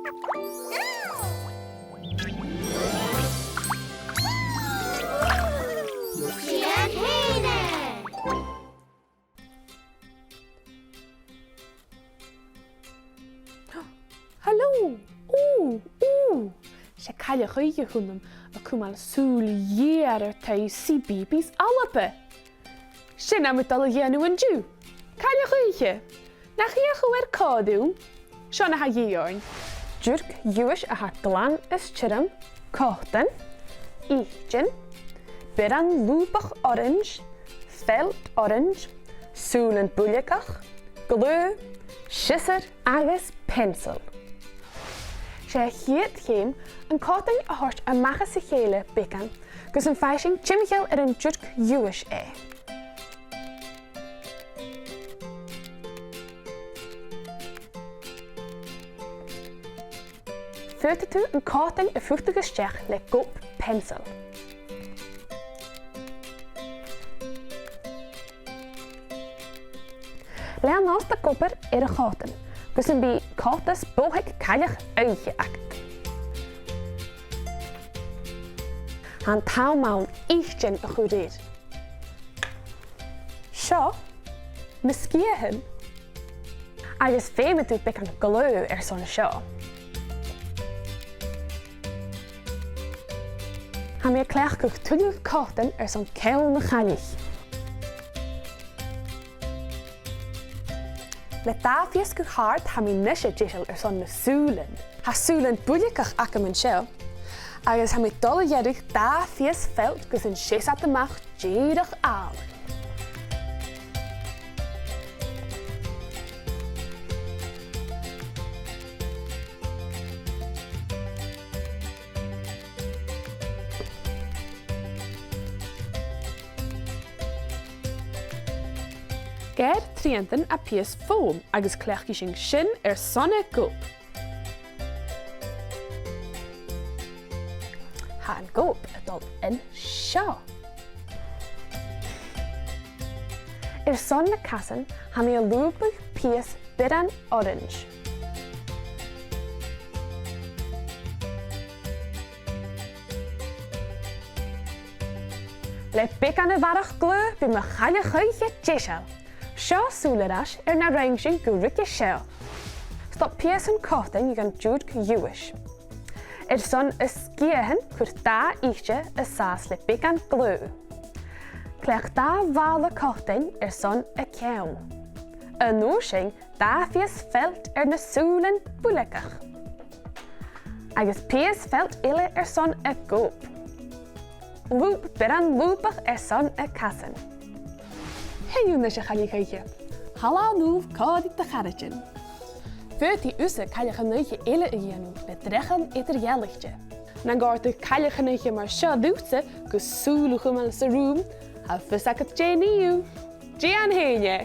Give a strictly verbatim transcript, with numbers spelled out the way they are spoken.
Dèan fhèin e! Halò! Ù, ù! 'S e cailleach-oidhche a th' annam a' cumail sùil gheur air taigh CBeebies ALBA. Sin tha mi a' dol a dhèanamh an-diugh. Cailleach-oidhche, nach fheuch thu air còmhradh rium? Seo na tha dhìth oirnn. Diùrc ghiuthais a tha glan is tioram, cotan, itean, bioran lùbach orains, feilt orains, sùilean builgeach, glaodh, siosar agus peansail. 'S e a' chiad cheum an cotan a thoirt a-mach às a chèile beagan, gus am faigh sinn timcheall air an diùrc ghiuthais e. Faodaidh tu an cotan a phutadh a-steach le gob peansail. Lean a-nuas do dh'obair air a' chotan, gus am bi coltas bòidhchead cailleach-oidhche agad. Tha an t-àm ann itean a chur air. Seo na sgiathan. Agus feumaidh tu beagan glaodh airson seo. Tha mi a' cleachdadh tuilleadh cotan airson ceann a' chaillich. Le dà phìos gu h-àrd, tha mi a-nise deiseil airson na sùilean. Tha sùilean builgeach agam an seo, agus tha mi a' dol a ghearradh dà phìos feilt gus an seas iad a-mach dìreach àlainn. Geàrr triantan à pìos fòm agus cleachdaidh sinn sin airson a' ghob. Tha an gob a' dol an seo. Airson na casan, tha mi a' lùbadh pìos bioran orains. Le beagan a bharrachd glaodh, bidh mo chailleach-oidhche deiseil. Seo sùil air ais air na rinn sinn gu ruige seo. Stop pìosan cotain dhan diùrc ghiuthais. Airson na sgiathan, cuir dà ite an sàs le beagan glaodh. Cleachd dà bhalla cotain airson a' cheann. An uair sin, dà phìos feilt air na sùilean builgeach. Agus pìos feilt eile airson a' ghob. Lùb bioran lùbach airson na casan. Sin thu a-nis, a chailleach-oidhche. Thalla a-null còmhla ri do charaidean. Faodaidh thusa cailleachan-oidhche eile a dhèanamh le dreachan eadar-dhealaichte. Nan gabh thu cailleachan-oidhche mar seo dhutsa gus sùil a chumail san rùm, tha fios agad dè nì thu. Dèan fhèin e!